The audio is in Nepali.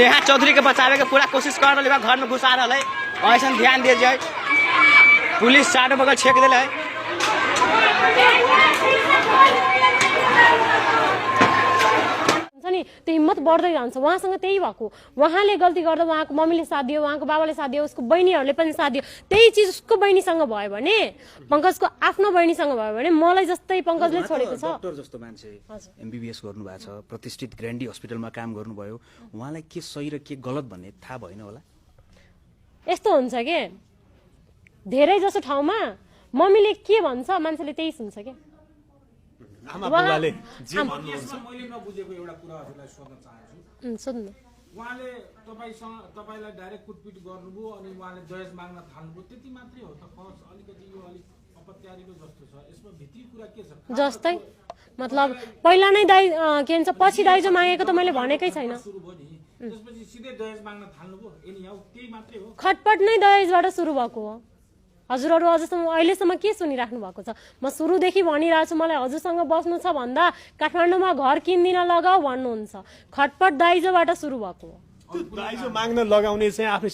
नेहा चौधरी के बचावे के पूरा कोशिश कर रही घर में घुसा रहा है। ऐसा ध्यान दीजिए, पुलिस चारों बगल छेक दिल है। त्यो हिम्मत बढ्दै जान्छ। उहाँसँग त्यही भएको, उहाँले गल्ती गर्दा उहाँको मम्मीले साथ दियो, उहाँको बाबाले साथ दियो, उसको बहिनीहरूले पनि साथ दियो। त्यही चिज उसको बहिनीसँग भयो भने, पंकजको आफ्नो बहिनीसँग भयो भने मलाई जस्तै पंकजले छोडेको छ। डाक्टर जस्तो मान्छे एमबीबीएस गर्नु भएको छ, प्रतिष्ठित ग्रान्डी हस्पिटलमा काम गर्नुभयो, उहाँलाई के सही र के गलत भन्ने थाहा भएन होला। यस्तो हुन्छ के, धेरै जसो ठाउँमा मम्मीले के भन्छ मान्छेले त्यही सुन्छ के। आमा बुबाले जे यसमा मैले नबुझेको एउटा कुरा हजुरलाई सोध्न चाहन्छु। सोध्नु। उहाँले तपाईलाई डाइरेक्ट कुटपिट गर्नुभयो अनि उहाँले दहेज माग्न थाल्नुभयो, त्यति मात्रै हो त? अलिकति यो अलिक अपत्यारीको जस्तो छ। यसमा भित्री कुरा के छ? जस्तै मतलब पहिला नै दाइ के भन्छ पछि दाइजो मागेको त मैले भनेकै छैन। सुरु भयो नि, त्यसपछि सिधै दहेज माग्न थाल्नुभयो, एनी हाउ त्यही मात्रै हो। खटपट नै दहेजबाट सुरु भएको हो। हजुरहरू अझसम्म अहिलेसम्म के सुनिराख्नु भएको छ? म सुरुदेखि भनिरहेको छु, मलाई हजुरसँग बस्नु छ भन्दा काठमाडौँमा घर किन्दिन लगाऊ भन्नुहुन्छ। खटपट दाइजोबाट सुरु भएको हो। दाइजो माग्न लगाउने चाहिँ आफ्नो